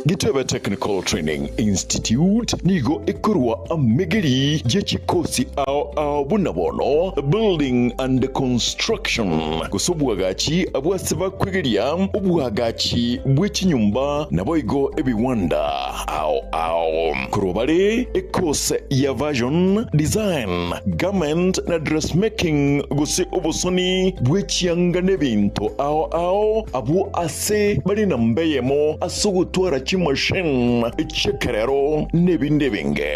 Gitebe Technical Training Institute nigo ekorwa amegeri ye chikosi ao ao buna bono Building and Construction, gose obwagachi abwo ase bakwegeria obwagachi bwe chinyomba naboigo ebiwanda ao ao. Korwa bare ekose ya Fashion Design, Garment na Dressmaking gose obosoni bwe chianga nebinto ao ao abwo ase bare namba eyemo ase ogotwara chimachine chi'ekerero nebinde ebinge.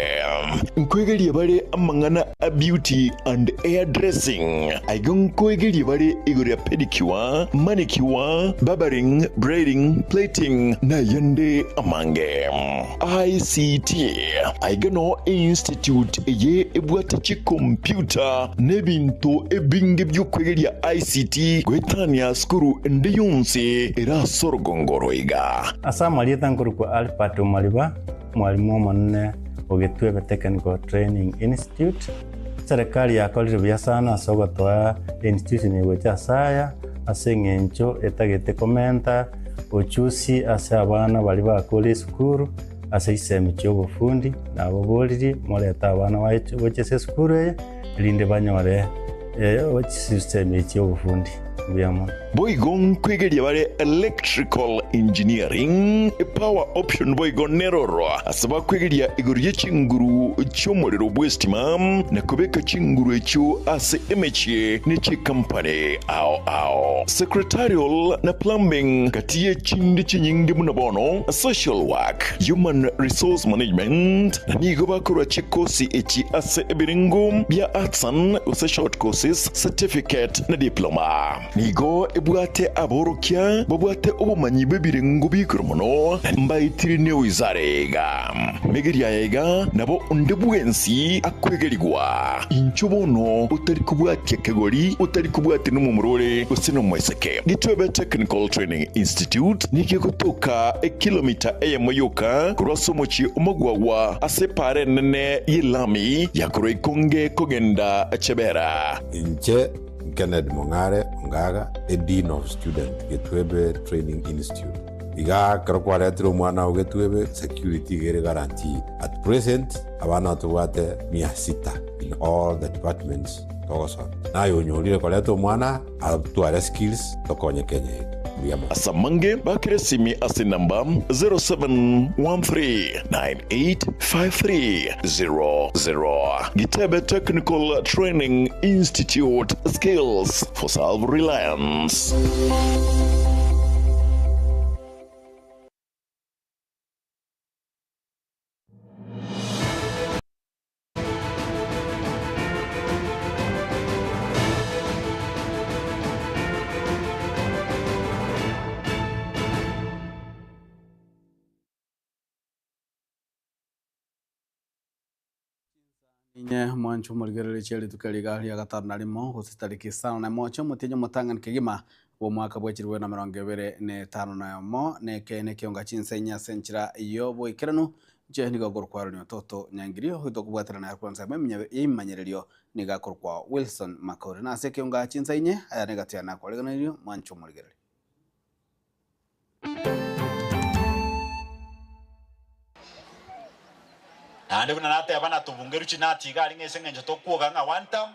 Nkoegeria bare amang'ana a beauty and hair dressing. Aiga nkoegeria bare igoro ya pedicure, manicure, barbering, braiding, plaiting na ayande amange. ICT. Aiga noo einstitute eye ebwate chikompyuta na ebinto ebinge bi'okwegeria ICT goetania sukuru ende yonsi ere ase orogongo oro iga. Ase amarieta nkorokwa Albert Omariba, omwalimu omonene o Gitwebe Technical Training Institute. Eserekari yakorire buya sana ase ogotoa einstitution eye gocha ase aya, ase eng'encho etagete komenta ochusi ase abana baria bakure esukuru ase chisemi chia obofundi, nababoririe morete abana baye gocha ase esukuru eye, erinde banyore chisemi echi chia obofundi. Mbuya mono. Boigo nkwegeria bare electrical engineering, power option boigo neroro ase bakwegeria igoro ye chinguru chi'omorero bw'estima na kobeka chinguru echio ase emechie ne chikampani ao ao. Secretarial na plumbing gati ye chinde chinyinge buna bono social work, human resource management na nigo bakorwa chikosi echi ase ebirengo bia artisan gose short courses, certificate na diploma. Nigo ebwate aborokia babwate obomanyi bw'ebirengo bi'igoro mono, na mbaetire newizara iga. Megeria aya iga nabo onde bwensi akwegerigwa. Inchuo bono otari kobwatia kegori, otari kobwatia nomomura ore gose nomoiseke. Gitwebe Technical Training Institute nigo egotoka ekilomita eyemo yoka korwa ase omochie omogwagwa ase epaara enene y'elami ya korwa Ikonge kogenda Chebera. Inche Kennedy Mong'are Ongaga, a Dean of Student, Getwebe Training Institute. Igaa ekero kwaretire omwana oo Getwebe, security iga ere guaranteed. At present, abana tobwate mia sita in all the departments togosoma. Naye onyorire koreta omwana atware skills tokonye Kenya eye. Mbuya mono. Ase amange bakire esimi ase enamba 0713985300. Gitebe Technical Training Institute, Skills for Self-Reliance. Inye mwanche omorigereria chia rituko eri iga ria gatano na rimo, gose chitariki isano na emo chi'omotienyi omotang'ani kegima bw'omwaka bwe chilifu na emerongo ebere na etano na yomo, na ekeene ekionga chinsa inye ase enchera y'oboikeranu, inche nigo nkorokwa Aaron Ototo Nyangirio, oito okobwaterana na kwansa y'ebimanyererio nigo akorokwa Wilson Makori. Na ase ekionga chinsa inye, aya negati yane akwareganeirie, mwanche omorigereria. Naende buna nateba natobungerwe chinati iga aria ng'a ase eng'encho tokwoga ng'a one term,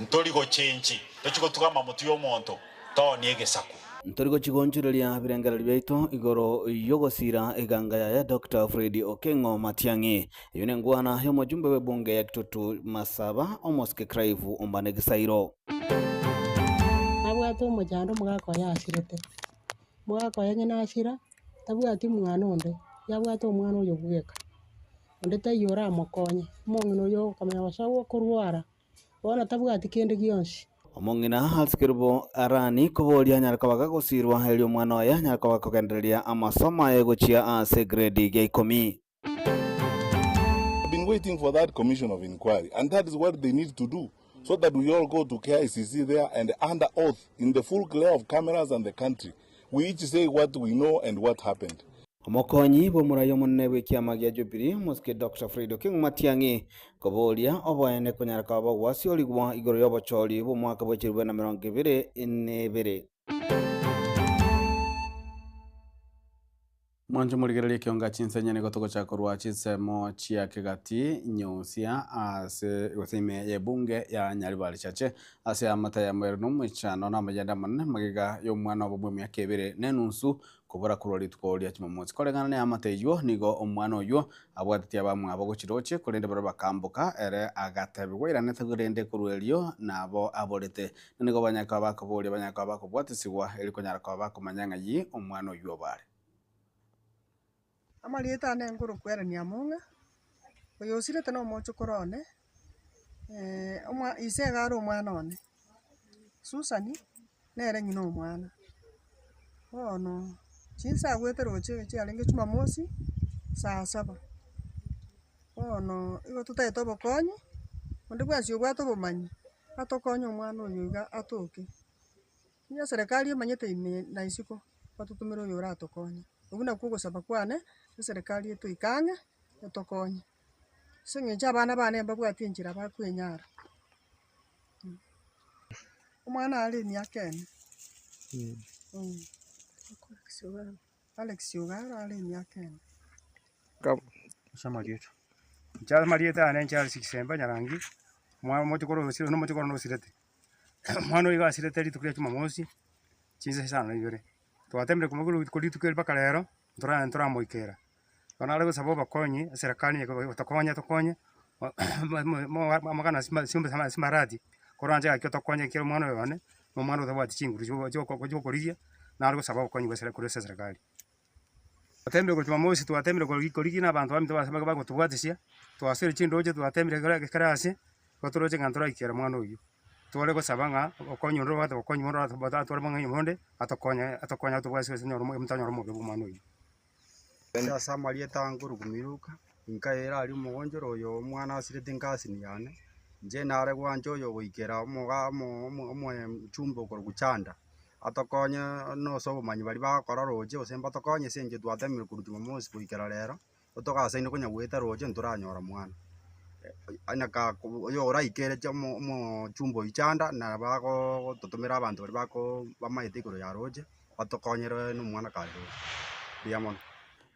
ntori gochenchi, tochi gotugama motwe y'omonto, toonie egesaku. Ntori gochigonchoreria birengererio biaito igoro y'ogosiira eganga yaye Doctor Fred Okengo Matiang'i. Eyio nengwana y'omojumbe bw'ebunge ya Kitutu Masaba, Omosike Clive Ombane Gisairo. Nabwate omochando omogaka oye asirete, omogaka oye onye nasira, tabwati mwana onde, yabwate omwana oyo bweka, onde taiyo oramokonye, omong'ina oyo okomanya gose okorwara, bono tabwati kende gionsi. Omong'ina ase kerubo Arani koboria anyare koba gagosirwa, erio omwana oye anyare koba gakogendereria amasomo aye gochia ase egredi ya ikomi. been waiting for that commission of inquiry and that is what they need to do so that we all go to KICC there and under oath in the full glare of cameras and the country we each say what we know and what happened. Omokonyi bw'omorai omonene bw'ekiama gia Jubilee, Omosike Doctor Fred Okengo Matiang'i, koboria oboene konyara koba gwasiorigwa igoro y'obochori bw'omwaka bwe chilifu na emerongo ebere na ebere. Mwanche morigererie ekionga chinsenye nigo togochaka korwa chinsemo chia kegati nyeusia ase gose ime y'ebunge ya Nyaribari Chache ase amata ya mweri na omoichano na amayende amanene magega y'omwana obo bw'emiaka ebere na enusu kobora korwa rituko ria Jumamosi. Koreng'ana neamate eyio nigo omwana oyio abwatetie abamwabo gochirochie korende baria bakamboka ere agatebigwa iranete korende korwa erio nabo aborete. Na nigo banyare koba bakoboria banyare koba bakobwatisigwa erio konyara koba bakomanya ng'ai omwana oyio obo are. Amarieta ane nkorokwerania among'a, oyo osirete na omochokoro one, omwa ise iga are omwana one, Susan, nere ng'ina omwana. Bono, chinsa agwete roche chiarenge jumamosi, saa saba. Bono, igo totagete obokonyi, onde bwensi obwate obomanyi, atokonye omwana oyo iga atoke. Onye eserekari emanyete ime na isiko, batotomere oyo oratokonye. Obwo nakwo ogosaba kwane, eserekari etoike ang'e, etokonye. Ase eng'encho abana bane mbabwati enchera bakwenyara. Omwana are emiaka ene, Alex Ogaro are emiaka ene. Ase amarieta, inche amarieta ane inche Alex Kisemba Nyarangi, omwana omochokoro osire omochokoro nosirete. Omwana oyo iga asirete rituko ria jumamosi, chinsa isano na ibere, twatemire komobua rituko rituko eri mpaka rero, ntora ntoramoikera. Bono nare gosaba obokonyi, eserekari etokonye etokonye, amagana simbarati, koranche gaki otokonye ekero omwana oyo one, na omwana otabwati chinguru chiokorigia, nare gosaba obokonyi bwa korwa ase eserekari. Twatemire korwa jumamosi twatemire korigia na abanto baminto bagotobwatisia, twasoire chindoche twatemire kera kera ase, igo toroche ng'a ntoraikera omwana oyio. Tware gosaba ng'a obokonyi onde obwate obokonyi bonde atware omong'aini bonde, atokonye atokonye atobwasie ase onyore tonyore omobe bwa omwana oyio. Ase amarieta aa nkorokwa Miruka, nkaira aria omogonchoro oyo omwana asirete enkasini yane, inche nare gwancha oyo goikera omoga omo omo omochumbe okorokwa Chanda. Atokonye nose obomanyi baria bagokora roche gose mbatokonye ase eng'encho twatemire korwa jumamosi goikera rero, togasaine konya goeta roche ntoranyora mwana. Onye ka oyo oraikeretie omo omochumba oywo chanda na bagototomera abanto baria bako bamaete igoro ya roche, batokonyere na omwana kare roche. Mbuya mono.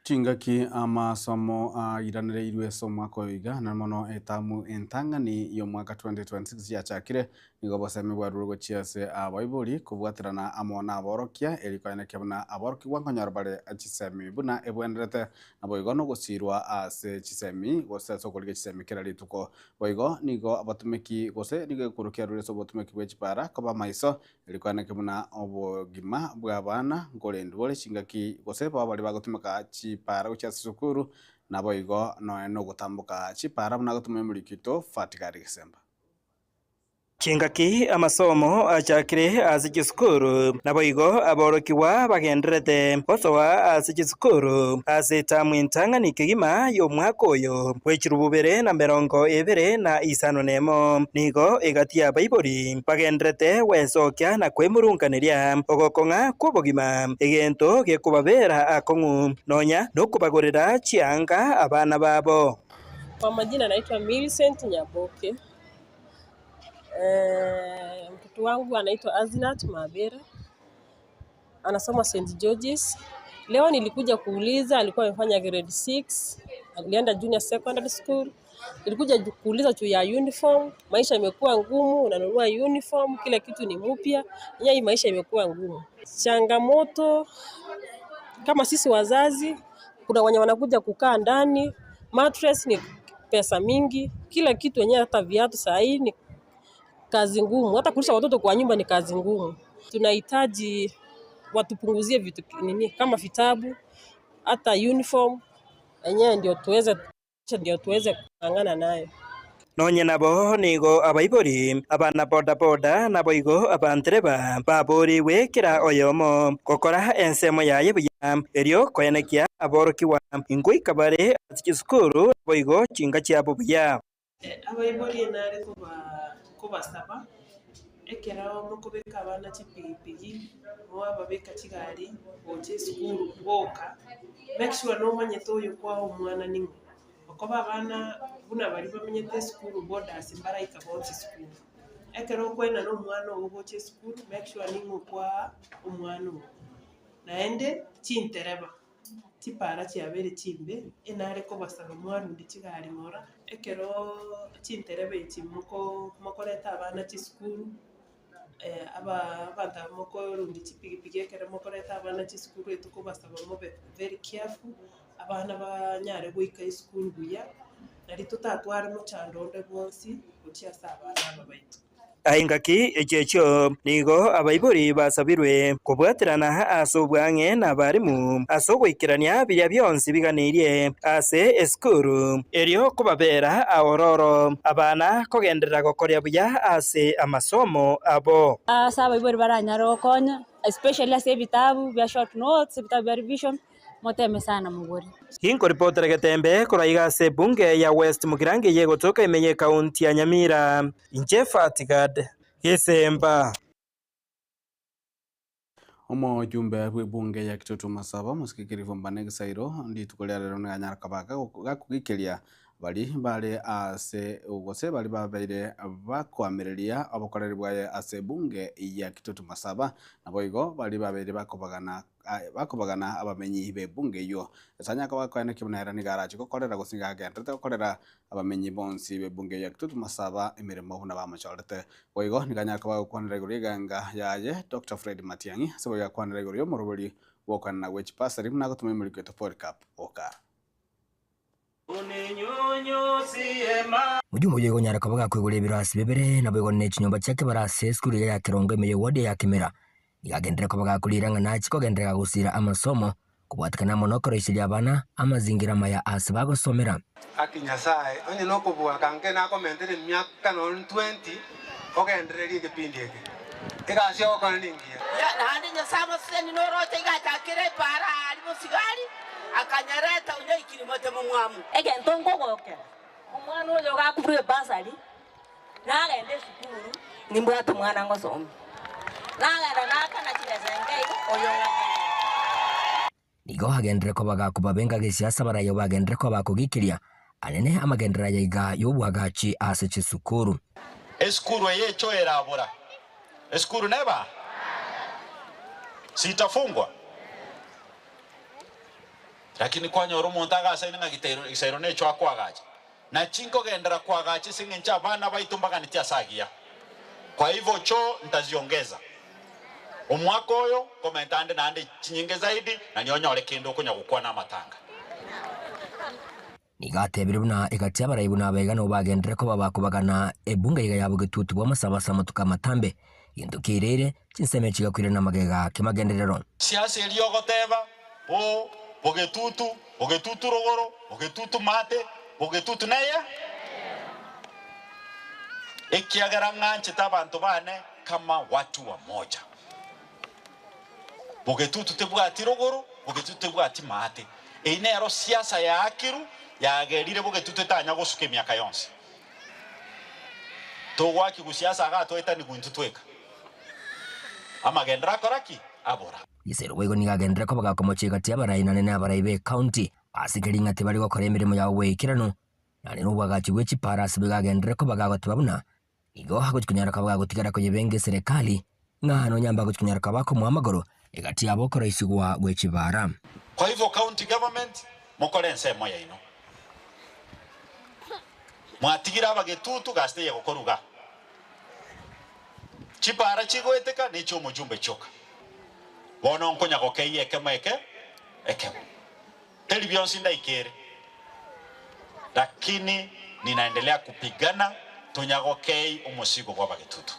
Chingaki amasomo airanereirwe ase omwaka oyo iga, na mono etamu entang'ani y'omwaka 2026 yachakire, nigo obosemi bwarurwe gochia ase abaibori kobwaterana amo naborokia, erio koenekia buna aborokigwa nkonyora bare chisemi buna ebwenerete, naboigo nogosiirwa ase chisemi gose ase okorigia chisemi kera rituko. Boigo nigo abatumeki gose nigo egekuro kiarure ase obotumeki bwe chipara koba amaiso, Erio kwaneke buna obogima bw'abana nkorendwa bore chingaki, gose baba baria bagotumeka chipara gochia ase esukuru, naboigo nonya nogotamboka chipara buna agotuma omoriki oito Fatigari Gesemba. Chingaki amasomo achakire ase chisukuru, naboigo aborokigwa bagendererete gosoa ase chisukuru ase etamu entang'ani kegima y'omwaka oyo bw'echirububere na merongo ebere na isano nemo, nigo egati y'abaibori bagendererete gwesokia na kwemurunganeria ogokong'a kw'obogima, egento gekobabera akong'u nonya nokobagorera chianga abana babo. Kwa majina naitwa Millicent Nyaboke. Mtoto wangu anaitwa Azinat Mabera. Anasoma St. George's. Leo nilikuja kuuliza, alikuwa amefanya grade 6, alienda junior secondary school. Nilikuja kuuliza juu ya uniform. Maisha imekuwa ngumu, unanunua uniform, kila kitu ni mpya. Hii maisha imekuwa ngumu. Changamoto kama sisi wazazi, kuna wenye wanakuja kukaa ndani, mattress ni pesa mingi, kila kitu wenyewe, hata viatu saa hii ni kazi ngumu, hata kulisha watoto kwa nyumba ni kazi ngumu. Tunahitaji watupunguzie vitu nini kama vitabu, hata uniform yenyewe ndio tuweze kung'ang'ana nayo. Nonye nabo nigo abaibori abana bodaboda naboigo abantereba baboriwe kera oyomo gokora ensemo yaye buya erio koenekia aborokiwa ingoika bare ase chisukuru naboigo chinga chiabo buya. Abaibori nare kobasaba ekero mokobeka abana chipigipigi mwababeka chigari gocha esukuru boka, make sure nomanyete oyo kwa omwana ning'o. Okoba abana buna baria bamenyete esukuru borders mbaraika bonsi esukuru. Ekero okoenana omwana ogo gocha esukuru make sure ning'o kwaa omwana ogo. Naende chintereba. Chipara chiabeire chimbe, enare kobasaba mwarunde chigari ng'ora, ekero chintereba echi moko mokoreta abana chisukuru, aba abanto aba mokorundia chipigipigi ekero mokoreta abana chisukuru etokobasaba mobe very careful, abana banyare goika esukuru buya, nari totatware mochando onde bwonsi gochia ase abana aba baito. Engaki echio echio nigo abaibori basabirwe kobwaterana ase obwang'e nabarimu ase ogoikerania biria bionsi biganeirie ase esukuru, erio kobabera aororo abana kogenderera gokoria buya ase amasomo abo. Ase abaibori baranyare gokonya especially ase ebitabu bia short notes, ebitabu bia revision, moteme sana mogore. Ginkoripotera getembe korwa iga ase ebunge ya West Mugirango eye egotoka ime y'ekaunti ya Nyamira, inche Fatgad Gesemba. Omojumbe bw'ebunge ya Kitutu Masaba, Mosike Kirifu Mbane Gisairo, rituko ria rero nigo anyare koba gakogikeria Baria bare aase gose baria babeire bakoamereria obokoreri bwaye ase ebunge ya Kitutu Masaba, naboigo baria babeire bakobagana bakobagana abamenyi b'ebunge eyio. Ase anyare koba gakoenekia buna ere nigo arache gokorera gose nigo agenderete gokorera abamenyi bonsi b'ebunge eyio ya Kitutu Masaba emeremo buna bamochorete. Boigo nigo anyare koba agokwanera igoro y'egenga yaye Doctor Fred Matiang'i ase boigo akwanera igoro y'omoroberi bw'okoenana gwe chipasari buna agotoma emoriko eto Polycarp Oka. Mojumbe oyio oigonyara koba gakoigora ebirasi bibere, naboigo ne chinyomba chia kebarasi esukuru eria ya Kerongo ime y'ewodi ya Kimera. Nigo agenderere koba gakorira ng'a nachie kogenderera gosira amasomo, kobwatekana amo nokoroiseria abana amazingira amaya aase bagosomera. Gaki Nyasae, onye nokobua kanke nakomentere emiaka nonya 20 ogendererie egepindi eke. Egasi ogokora nengiya. Naende Nyasae amosesenie noroche iga achakire epaara aaria bosigari, akanyareta onyaikire mote momwamu. Egento nkogokera, omwana oyo gakoburwa ebasari, nagenda esukuru, nimbwate omwana ngosomia. Nagenda naakana chibesa enke igo, oyo ng'akana. Nigo agenderere koba gakobabenga gesiasa barayio bagenderere koba bakogikiria anene amagenderero aya iga y'obwagachi ase chisukuru. Esukuru eye echo erabora. Esukuru neba? Sitafungwa? Lakini kwanyora omonto agasaine ng'a gitairo gisairo necho akoagacha. Nachi nkogenderera koagacha ase eng'encho abana baito mbaganeti ase agiya. Kwa hivyo choo ntaziongeza. Omwaka oyo nkomenta ande naende chinyinge zaidi, na nionyore kende okonya gokwana amatanga. Nigo atebire buna egati y'abarai buna abaiga nigo bagenderere koba bakobagana ebunga iga ya bogetutu bw'amasabo ase amatuko amatambe, gento kiairire chinsemo echi chigakwirana magega kemagenderero. Siasa eria ogoteba, Oo, bogetutu, bogetutu rogoro, bogetutu maate, bogetutu neye, ekiagera ng'anchete abanto baane kama watu wamoja. Bogetutu tebwati rogoro, bogetutu tebwati maate. Eyio nero siasa yaakiru yagerire bogetutu etanya gosuka emiaka yonsi. Togoakigwa siasa iga atoetanigwe intwe tweka. Amagenderero akora ki? Abora. Gisero boigo nigo agenderere koba gakomochia egati y'abarai naende nabarai b'ecounty ase kera ring'ana tibari gokora emeremo yabo bw'eikeranu, naende nobwagachi bwe chipara ase boigo agenderere koba gagoteba buna nigo agochia konyara koba gagotigara koyebenga eserekari ng'a nonya mbagochia konyara koba bakomoa amagoro egati yabo okoroisigwa gwe chibara. Kwa hivyo county government mokore ensemo yaino. Mwatigire abagetutu gasi teiyo gokoruga. Chipara chigoeteka nechi'omojumbe chioka. Bono nkonya gokeyia ekemo eke ekemo. Teri bionsi ndaikere, lakini ninaendelea kupigana tonya gokei omosigo bw'abagetutu.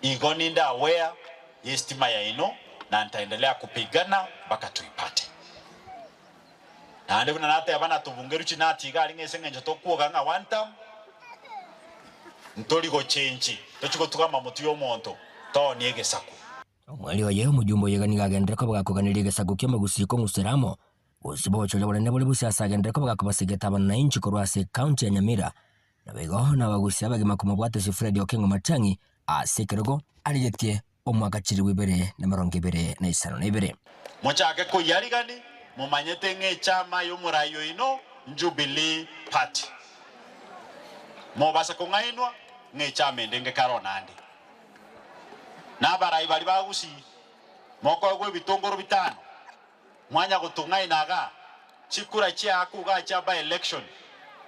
Igo ninde aware y'estima yaino na ntaendelea kupigana mpaka tuipate. Naende buna nateba natobungerwe chinati iga aria ng'a ase engencho tokwoga ng'a one term, ntori gochenchi, tochi gotugama motwe y'omonto, toonie egesaku. Omweri oye, omojumbe oye iga nigo agenderere koba gakoganeria egesaku ki'omogusii kong'usera amo, gose bochoria bonene bore bosio ase agenderere koba gakobasegeta abananchi korwa ase ecounty ya Nyamira. Naboigo nabagusia abagima komobwata Fred Okengo Matiang'i ase ekerogo arigetie omwaka chilifu ibere na emerongo ebere na isano na ibere. Mochake koyarigani, momanyete ng'a echama y'omorai oino n'Jubilee Party. Mobasa kong'ainwa ng'a echama ende ngekare onande. Na abarai baria ba Gusii, mokoegwa ebitongoro bitano. Mwanya gotung'aina iga, chikura chiaku iga chia by election,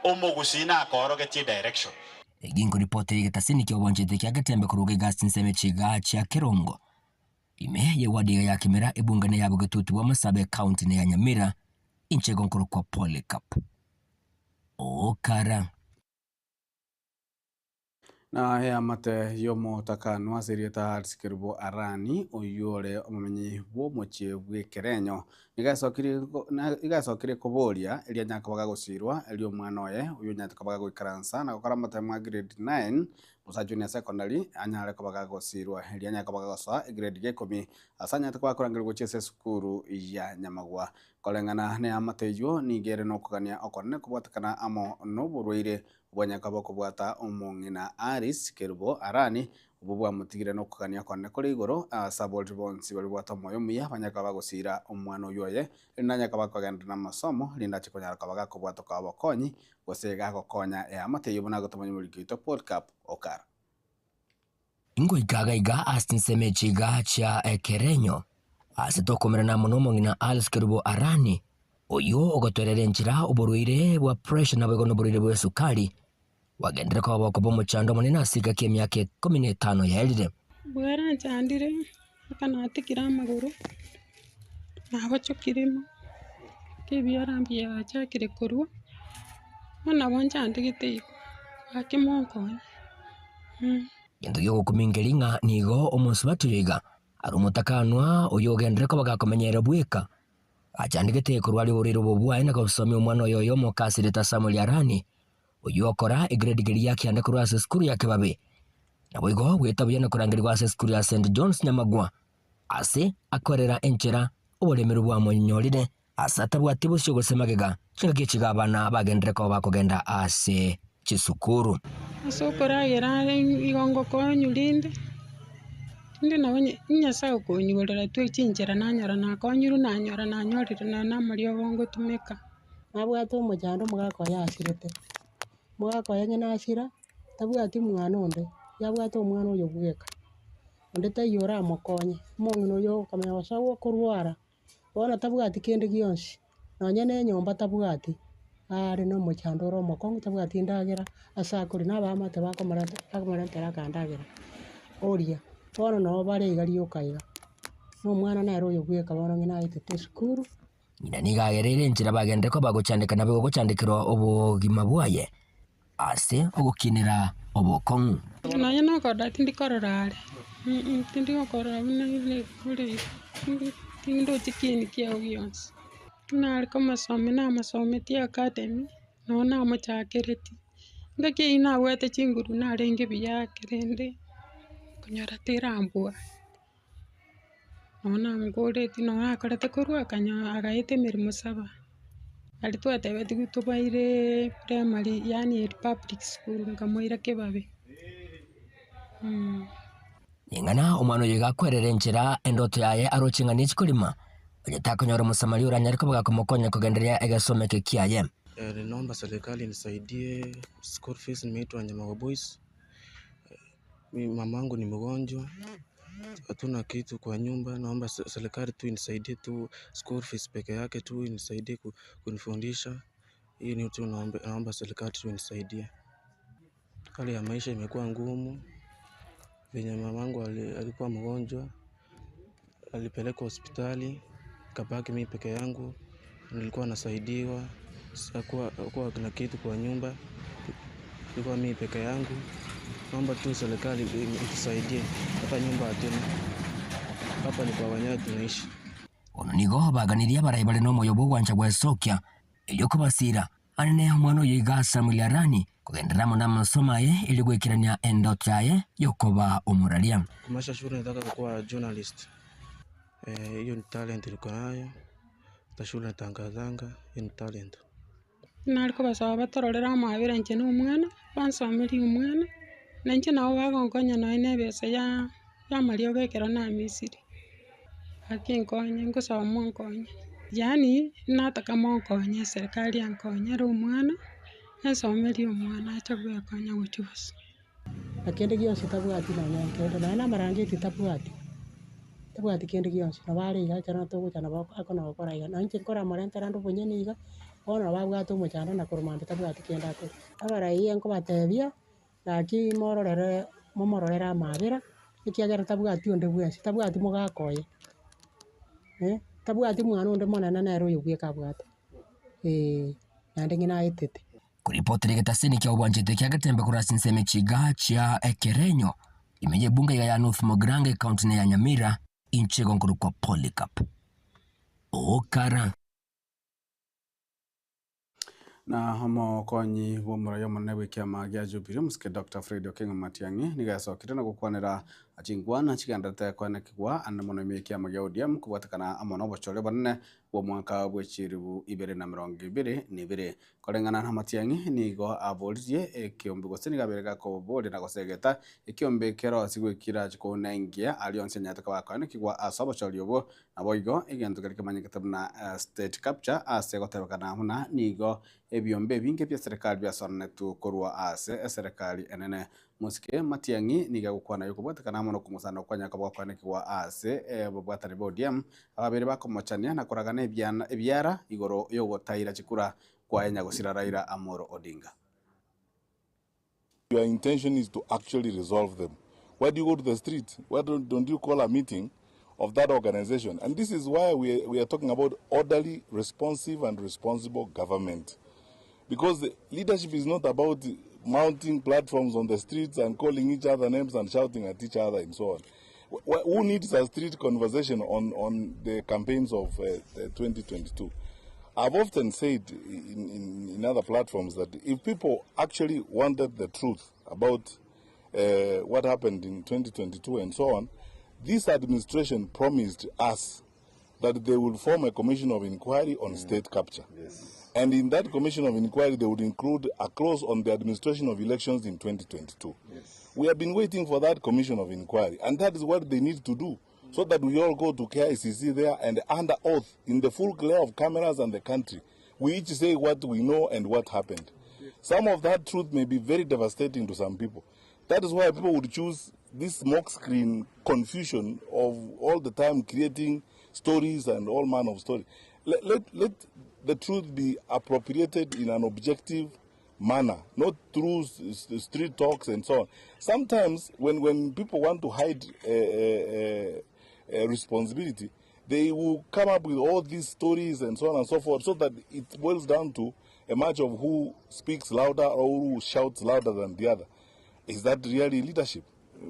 omogusii nakoorogetie direction. Eginko ripoti eye egetasini ki'obwanchete kia Getembe korwa Augustine Semechi iga chia Kerongo ime ye ward iga ya Kimera ebunge ne ya Bogetutu bwa Masabe county ne ya Nyamira inche igo nkorokwa Polycarp Okara. Na eamate y'omotakanwa ase erieta Alice Kerubo Arani, oyio ore omomenyi bw'omochie bw'Ekerenyo, nigo asokirie nigo asokirie koboria erio anyare koba gagosirwa erio omwana oye oyio onyarete koba gagoikaransa na gokora amatemo a grade 9 bosa junior secondary anyare koba gagosirwa erio anyare koba gagosoa egrade ya ikomi ase anyarete koba gakorangerigwa gochia ase esukuru ya Nyamagwa. Koreng'ana neamate eyio nigo ere nokogania okonene kobwatekana amo noborwaire Obonyaka bw'okobwata omong'ina Alice Kerubo Arani, obwo bwamotigire nokogania konene kore igoro ase aboriri bonsi baria bwate omoyo omuya banyare koba bagosira omwana oyio oye, erinde anyare koba akogenderera namasomo, erinde ache konyara koba gakobwata koba obokonyi, gose gagokonya eamate eyio buna agotomanya omoriki oito Polycarp Okara. Ngoika iga iga ase chinsemo echi iga chia ekerenyo, ase tokomerana amo nomong'ina Alice Kerubo Arani, oyio ogotoerera enchera oborwaire bwa pressure naboigo noborwaire bw'esukari, bwagenderire koba bokoba omochando omonene ase egeka ki'emiaka ikomi na etano yaerire. Bweranchandire mpaka natigire amagoro, nagochokire ime, ebiara mbiachakire korwa, bono nabo nchandegete igo, gaki monkonye. Gento gi'ogokumia nkeri ng'a nigo omosubati oyo iga are omotakanwa oyio ogenderere koba gakomenyerera bweka, achandegete korwa aria oborwaire obo bwaye na gosomia omwana oye oyomo kasirete Samuel Arani, oyio okora egrade keria ya kianda korwa ase esukuru ya Kebabe. Naboigo goeta buya na korangerigwa ase esukuru ya St John's Nyamagwa, ase akorera enchera oboremerwa bwamonyorire ase atabwati bosio gose magega, chingaki echi iga abana bagenderere koba bakogenda ase chisukuru. Ase okoragera are igo ngokonywa rinde, rinde nabo Nyasaye okonyorera twe chinchera nanyora nakonyirwe nanyora nanyorire nonye na amariogo ngotumeka. Nabwate omochando omogaka oye asirete, omogaka oye onye nasira, tabwati mwana onde, yabwate omwana oyo bweka, onde taiyo oramokonye, omong'ina oyo okamanya gose okorwara. Bono tabwati kende gionsi, nonye na enyomba tabwati, are na omochando ore omokong'u tabwati endagera ase akoria na abaamate bakomorenta bakomorentera akandagera oria. Bono nabo bare iga rioka iga, na omwana nere oyo bweka bono ng'ina aetete esukuru. Ng'ina nigo agereire enchera bagenderere koba gochandeka naboigo gochandekerwa obogima bwaye ase ogokinera obokong'u. Nonya nokorora tindi korora are, tindi gokorora buna ore iga, tindochi kieni kiao gionsi. Nare komosomia namosometie academy, nabo namochakeretie, engaki eyio nabwate chinguru narenge buya ake rende, konyora terambua. Nabo namokoretie nabo nakorete korwa akanyora agaeta emeremo saba, aria twatebetigwe tobaire primary yaani public school nkamoira kebabe. Ning'ana omwana oyo iga akwerera enchera endoto yaye aroche ng'a nechi korima, onye takonyora Omosamaria oranyare koba gakomokonya kogendereria egesomo eke kiaye. Ninaomba serikali inisaidie school fees, nimeitwa Nyamago Boys. Mamangu ni mgonjwa, hatuna kitu kwa nyumba, naomba serikali tu inisaidie tu school fees peke yake tu inisaidie kunifundisha. Hii ni tu naomba serikali tu inisaidie. Hali ya maisha imekuwa ngumu, venye mamangu alikuwa mgonjwa, alipelekwa hospitali, nikabaki mimi peke yangu, nilikuwa nasaidiwa, sikuwa na kitu kwa nyumba, nilikuwa mimi peke yangu. Naomba tu serikali itusaidie, hata nyumba hatuna, hapa ni kwa wenyewe tunaishi. Bono nigo baganirie abarai bare nomoyo bw'ogwancha gwesokia, erio kobasiira anene omwana oyo iga Samuel Arani kogenderera amo namasomo aye erio goikerania endoto yaye y'okoba omoraria. Kumaisha shule nataka kukuwa journalist. Hiyo ni talent niko nayo, hata shule natangazanga, hiyo ni talent. Nare kobasaba batororere amabera inche na omwana, bansomerie omwana, na inche nabo bagonkonya nonye na ebesa ya y'amariogo ekero namisire. Gaki nkonye ngosaba monkonye, yaani nataka monkonye eserikari yankonyere omwana, ensomerie omwana ache goekonya gochia bosio. Na kende gionsi tabwati nonya nkende, nonya na amarangeti tabwati. Tabwati kende gionsi, nabo are iga ekero togocha nabo akona gokora iga. Nonye inche nkoramorentera ande obonyene iga, bono nabo abwate omochando na korwa mambia tabwati kende akoria. Abarai nkobatebia, gaki mororere momororere amaabera, ekiagera tabwati onde bwensi, tabwati mogaka oye, tabwati mwana onde monene nere oyo bweka abwate, eh, naende ng'ina aetete. Koripotera egetaseni kia obwanchete kia Getembe korwa ase ensemo echiga chia Ekerenyo, ime y'ebunge iga ya North Mugirango ecounty ne ya Nyamira, inche igo nkorokwa Polycarp Okara. Na omokonyi bw'omorai omonene bw'ekiama gia Jubilee Omosike Doctor Fred Okengo Matiang'i nigo yasokire na gokwanera chinkwana chigendererete koenekigwa ande mono ime y'ekiama gia ODM kobwatekana amo nobochore obonene bw'omwaka bwe chilifu ibere na emerongo ebere na ebere. Koreng'ana na Matiang'i nigo aboririe ekeombe gose nigo abeire gakoboria na gosegeta ekeombe kerosigwe kirache kounengia aria onsi anyarete koba akoenekigwa ase obochori obwo. Naboigo egento keria kemanyekete buna state capture ase gotebekana buna nigo ebiombe ebinge bia serikali biasoananetwe korwa ase eserekari enene. Mosike Matiang'i nigo agokwana ayokobwatekana amo nokong'usana okwanyara koba gokoenekigwa ase ababwatani ba ODM ababere bakomochania na koragana ebiana ebiara igoro yogotaira chikura kwaye nyagosira Raila Amolo Odinga. Your intention is to actually resolve them. Why do you go to the street? Why don't, don't you call a meeting of that organization? And this is why we, we are talking about orderly, responsive, and responsible government. Because the leadership is not about mounting platforms on the streets and calling each other names and shouting at each other and so on. Who needs a street conversation on, on the campaigns of 2022? I've often said in, in, in other platforms that if people actually wanted the truth about what happened in 2022 and so on, this administration promised us that they will form a commission of inquiry on state capture. Yes. And in that commission of inquiry, they would include a clause on the administration of elections in 2022. Yes. We have been waiting for that commission of inquiry, and that is what they need to do so that we all go to KICC there and under oath, in the full glare of cameras and the country, we each say what we know and what happened. Some of that truth may be very devastating to some people. That is why people would choose this smokescreen confusion of all the time creating stories and all manner of stories. Let, let, let the truth be appropriated in an objective manner, not through street talks and so on. Sometimes when, when people want to hide responsibility, they will come up with all these stories and so on and so forth, so that it boils down to a match of who speaks louder or who shouts louder than the other. Is that really leadership?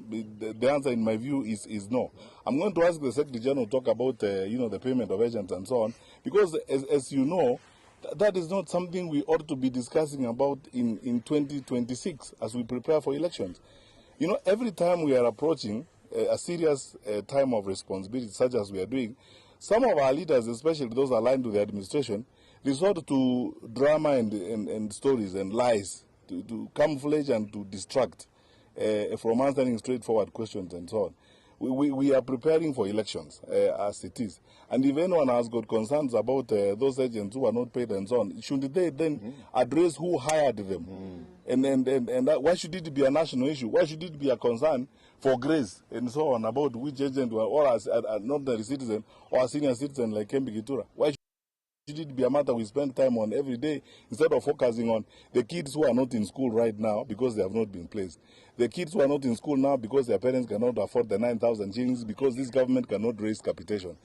The, the answer, in my view, is, is no. I'm going to ask the Secretary General to talk about, you know, the payment of agents and so on, because as, as you know, that is not something we ought to be discussing about in, in 2026 as we prepare for elections. You know, every time we are approaching a, a serious time of responsibility, such as we are doing, some of our leaders, especially those aligned to the administration, resort to drama and, and, and stories and lies to, to camouflage and to distract from answering straightforward questions and so on. We, we, we are preparing for elections as it is. And if anyone has got concerns about those agents who are not paid and so on, shouldn't they then address who hired them? And, and, and, and that, why should it be a national issue? Why should it be a concern for Grace and so on about which agent were, or as an ordinary citizen or a senior citizen like Kembi Gitura? Why should it be a matter we spend time on every day instead of focusing on the kids who are not in school right now because they have not been placed? The kids who are not in school now because their parents cannot afford the 9,000 shillings because this government cannot raise capitation.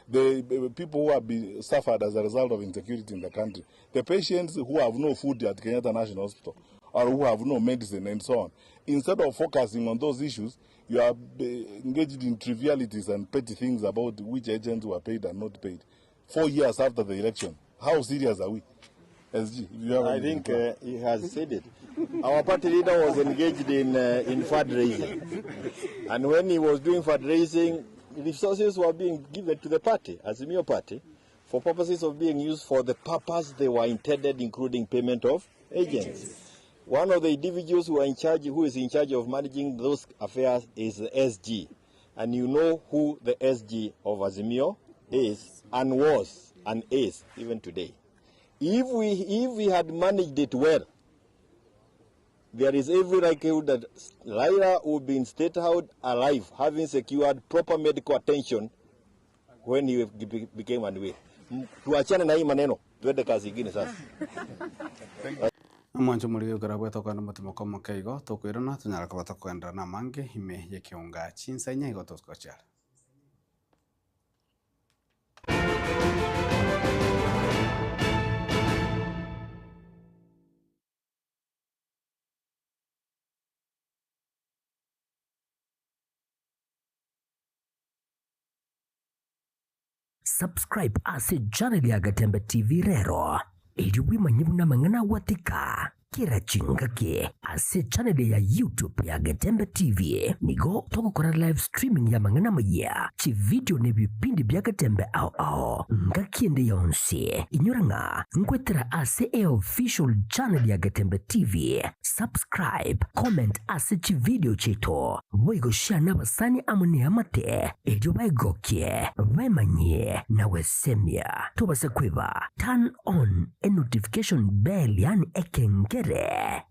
The people who have been suffered as a result of insecurity in the country. The patients who have no food at Kenyatta National Hospital or who have no medicine and so on. Instead of focusing on those issues, you are engaged in trivialities and petty things about which agents were paid and not paid. 4 years after the election. How serious are we? SG, if you have I anything think to add. he has said it. Our party leader was engaged in fundraising. And when he was doing fundraising, resources were being given to the party, Azimio party, for purposes of being used for the purpose they were intended, including payment of agents. One of the individuals who are in charge, who is in charge of managing those affairs is the SG. And you know who the SG of Azimio is and was and is even today. If we had managed it well, there is every likelihood that Raila would be in State House alive, having secured proper medical attention when he became unwell. Tuachane na hii maneno twende kazi ingine sasa. Omwancho omorige ekero abwate okogenda omotimoka omoke igo, tokoirana tonyare koba tokogenderera namange ime y'ekeonga chinsa inye igo togochiara. Subscribe ase channel ya Gatembe TV rero erio bwemanye buna amang'ana agwatika kera chingaki ase channel ya YouTube ya Getembe TV nigo togokora live streaming y'amang'ana amayia, chividio na ebipindi bia Getembe ao ao ngaki ende yonsi. Inyora ng'a nkwetera ase eofficial channel ya Getembe TV. Subscribe, comment ase chividio chiaito, boigo share nabasani amo neamate erio baegokie, baemanyie na gwesemia. Tobasa kweba turn on e notification bell yaani ekengere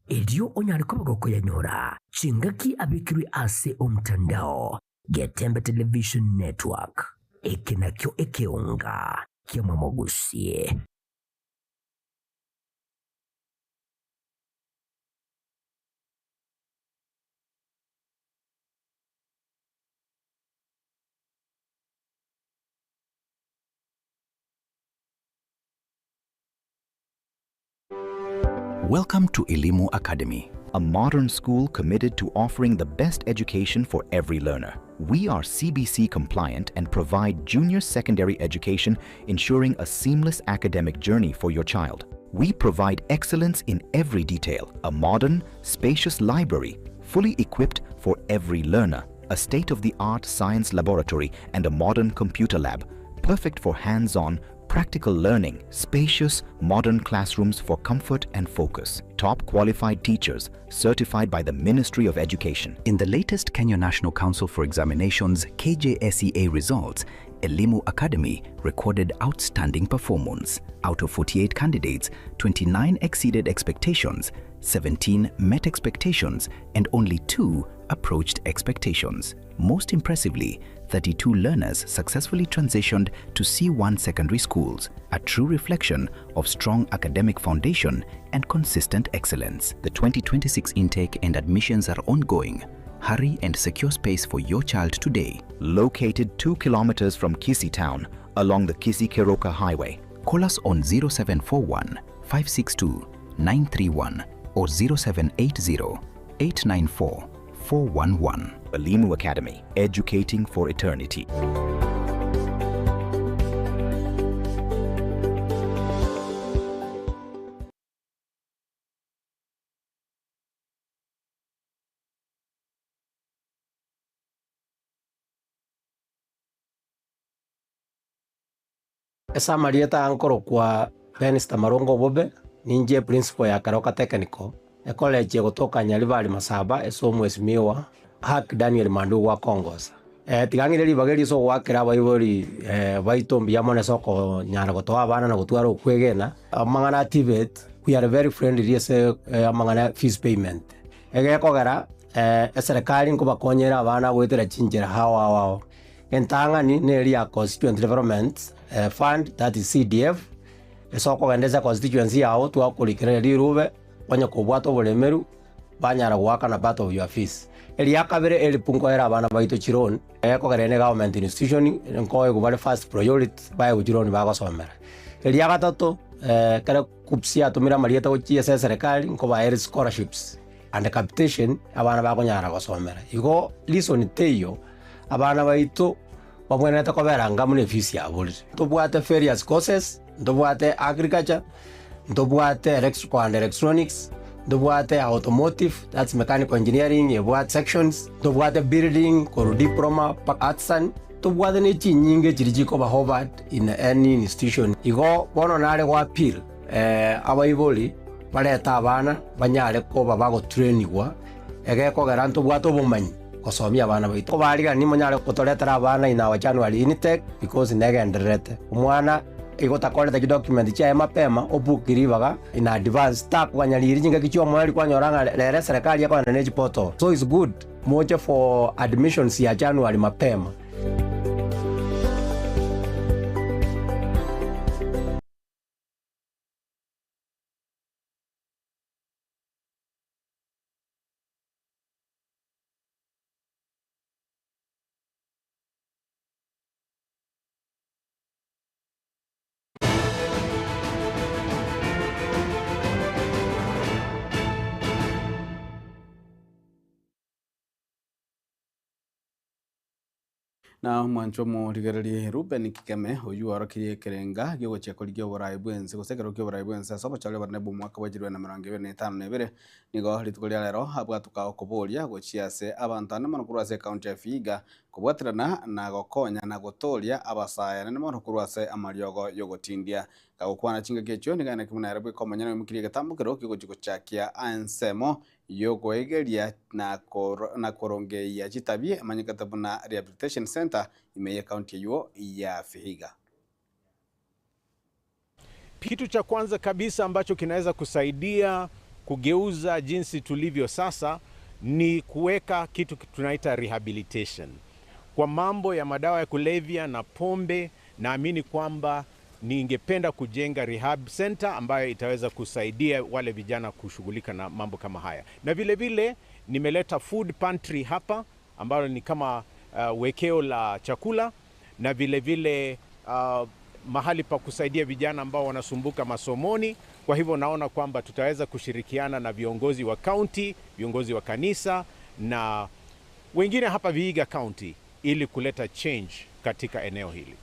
erio onyare koba gokoyanyora chingaki abekirwe ase omtandao. Getembe Television Network, eke nakio ekeonga ki'amamogusie. Welcome to Elimu Academy, a modern school committed to offering the best education for every learner. We are CBC compliant and provide junior secondary education, ensuring a seamless academic journey for your child. We provide excellence in every detail, a modern, spacious library, fully equipped for every learner, a state-of-the-art science laboratory and a modern computer lab, perfect for hands-on, practical learning, spacious, modern classrooms for comfort and focus, top qualified teachers certified by the Ministry of Education. In the latest Kenya National Council for Examinations KJSEA results, Elimu Academy recorded outstanding performance. Out of 48 candidates, 29 exceeded expectations, 17 met expectations, and only 2 approached expectations. Most impressively, 32 learners successfully transitioned to C1 secondary schools, a true reflection of strong academic foundation and consistent excellence. The 2026 intake and admissions are ongoing. Hurry and secure space for your child today. Located 2 kilometers from Kisii town along the Kisii Keroka Highway. Call us on 0741 562 931 or 0780 894 411. Elimu Academy, educating for eternity. Ase amarieta aya nkorokwa Benster Marongo Obobe, ninche principal ya Keroka Technical, ecollege egotoka Nyaribari Masaba ase omwesimiwa Hack Daniel Mandugu akongosa. Tiga ng'ire ribaga erio ase ogoakera abaibori baito mbuya mono ase okonyara gotoa abana na gotwara okwegena, amang'ana a TVET, we are very friendly ase amang'ana ya fees payment. Egekogera eserekari nkobakonyera abana goetera chinchera ao ao ao. Entang'ani neria ya Constituent Development Fund, that is CDF, ase okogenda ase econstituency yao twakorikereria rirube, onye kobwate oboremeru, banyara goakana part of your fees. Eria kabere help nkoera abana baito chiloan, ekogera ere government institution, nkoegwa bare first priority, baegwe chiloan bagosomera. Eria gatato, ekero KUCCPS yatomire amarieta gochia ase eserekari, nkobaere scholarships and capitation, abana bakonyara gosomera. Igo reason teiyo, abana baito babwenerete kobera anga buna efees yaborire. Ntobwate various courses, ntobwate agriculture, ntobwate electrical and electronics, ntobwate automotive, that's mechanical engineering, ebwate sections, ntobwate building, korwa diploma mpaka artisan, ntobwate na echinyinga echiria chikoba hovered in any institution. Igo bono nare go appeal abaibori barete abana banyare koba bagotrainigwa egekogera ntobwate obomanyi gosomia abana baito. Kobarigani monyare gotoretera abana in our January intake because negendererete. Omwana igo takorete chidocument chiaye mapema obook ribaga in advance takoganya riria chingaki chia omoerio kwanyora ng'a rero eserekari ekogenda ne chiportal. So it's good moche for admissions ya January mapema. Na omwancho omorigererie Reuben Kigeme, oyio oorokirie ekerenga gi'ogochia korigia oboraai bw'ense, gose ekero ki'oboraai bw'ense ase obochori obonene bw'omwaka bwa chilifu na emerongo ebere na etano na ebere, nigo rituko ria rero abwatuka okoboria gochia ase abanto ane mono korwa ase ekaunti ya Vihiga kobwaterana na gokonya na gotoria abasae anene mono korwa ase amariogo y'ogotindia. Gagokwana chingaki echio nigo aeneki buna ere bweka omonyene oimokirie egetambokero ki'ogochia gochakia ensemo y'okoegeria na korongeyia chitabia emanyekete buna Rehabilitation Centre ime y'ecounty eywo ya Vihiga. Kitu cha kwanza kabisa ambacho kinaweza kusaidia kugeuza jinsi tulivyo sasa ni kuweka kitu tunaita rehabilitation. Kwa mambo ya madawa ya kulevya na pombe, naamini kwamba ningependa kujenga rehab center ambayo itaweza kusaidia wale vijana kushughulika na mambo kama haya. Na vile vile nimeleta food pantry hapa ambalo ni kama wekeo la chakula na vile vile mahali pa kusaidia vijana ambao wanasumbuka masomoni. Kwa hivyo naona kwamba tutaweza kushirikiana na viongozi wa county, viongozi wa kanisa na wengine hapa Vihiga County ili kuleta change katika eneo hili.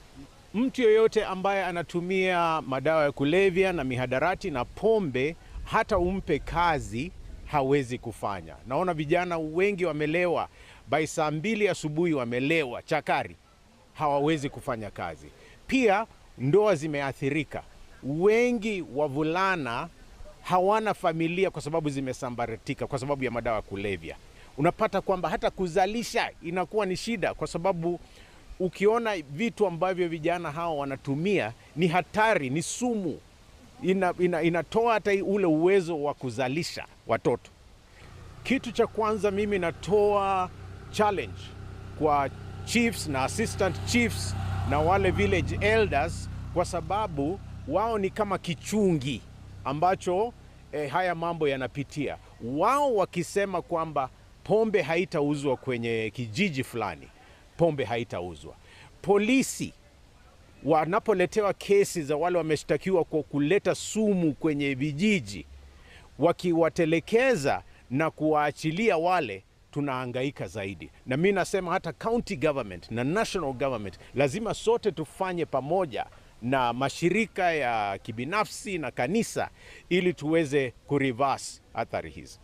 Mtu yoyote ambaye anatumia madawa ya kulevya na mihadarati na pombe, hata umpe kazi hawezi kufanya. Naona vijana wengi wamelewa, by saa 2 asubuhi wamelewa chakari, hawawezi kufanya kazi. Pia ndoa zimeathirika, wengi wavulana hawana familia kwa sababu zimesambaratika kwa sababu ya madawa ya kulevya. Unapata kwamba hata kuzalisha inakuwa ni shida kwa sababu ukiona vitu ambavyo vijana hao wanatumia ni hatari, ni sumu, inatoa hata ule uwezo wa kuzalisha watoto. Kitu cha kwanza mimi natoa challenge kwa chiefs na assistant chiefs na wale village elders, kwa sababu wao ni kama kichungi ambacho haya mambo yanapitia. Wao wakisema kwamba pombe haitauzwa kwenye kijiji fulani, pombe haitauzwa. Polisi wanapoletewa kesi za wale wameshtakiwa kwa kuleta sumu kwenye vijiji, wakiwatelekeza na kuwaachilia wale, tunahangaika zaidi. Na mimi nasema hata county government na national government lazima sote tufanye pamoja na mashirika ya kibinafsi na kanisa ili tuweze kureverse athari hizi.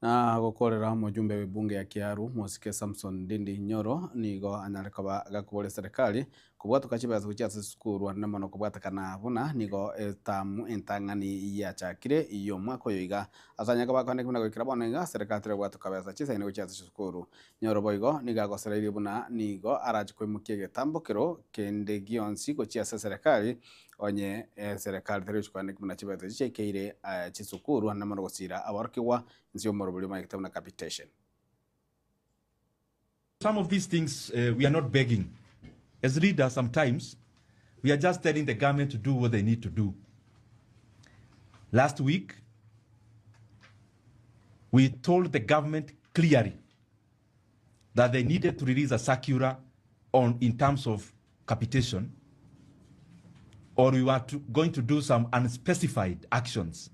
Na gokorera omojumbe bw'ebunge ya Kiaru Mosike Samson Ndindi Nyoro nigo anyare koba gakobora eserikali kobwatoka chibesa gochia ase esukuru anene mono kobwatekana buna nigo etamu entang'ani yachakire iyo omwaka oyo iga ase anyare koba akwaneki buna goikera bono iga serikali terebwatoka besa chisaine gochia ase chisukuru. Nyoro boigo nigo agosereirie buna nigo arache koimokia egetambokero kende gionsi gochia ase serikali onye eserikali terigochi kwaneki buna chibesa echi chiaikeire chisukuru anene mono gosira aborokigwa nsi omorobori omanyete buna capitation. Some of these things we are not begging. As leaders, sometimes we are just telling the government to do what they need to do. Last week, we told the government clearly that they needed to release a circular on in terms of capitation, or we were going to do some unspecified actions.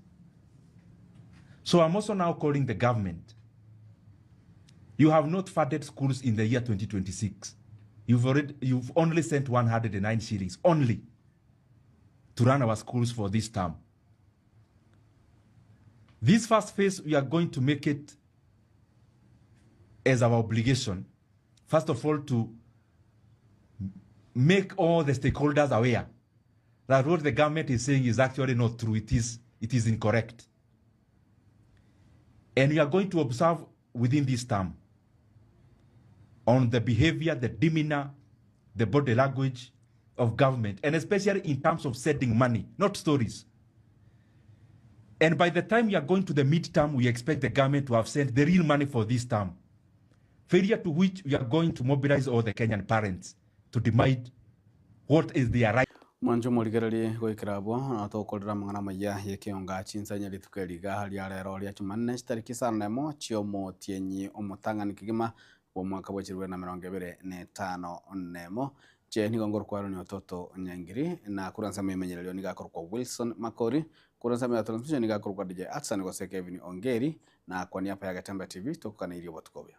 So I'm also now calling the government. You have not funded schools in the year 2026. You've only sent 109 shillings only to run our schools for this term. This first phase, we are going to make it as our obligation, first of all, to make all the stakeholders aware that what the government is saying is actually not true. It is incorrect. And we are going to observe within this term on the behavior, the demeanor, the body language of government, and especially in terms of sending money, not stories. And by the time we are going to the midterm, we expect the government to have sent the real money for this term. Failure to which we are going to mobilize all the Kenyan parents to demand what is their right. Mwancho morigererie goikera abwo na tokorera mang'ana maya yekionga chinsanya rituko eriga ria rero ria Jumanne chitariki isano na emo chiomotienyi omotang'ani kegima bwa omwaka bwa chirwe na mirongo ebere na etano na emo. Che nigo ngorokwarwa ni Ototo Nyangiri na kura nsemo emenyererio nigo akorokwa Wilson Makori, kura nsemo ya transmission nigo akorokwa DJ Atsan gose Kevin Ongeri, na kwa niaba ya Getembe TV tokokaneirie obotuko obuya.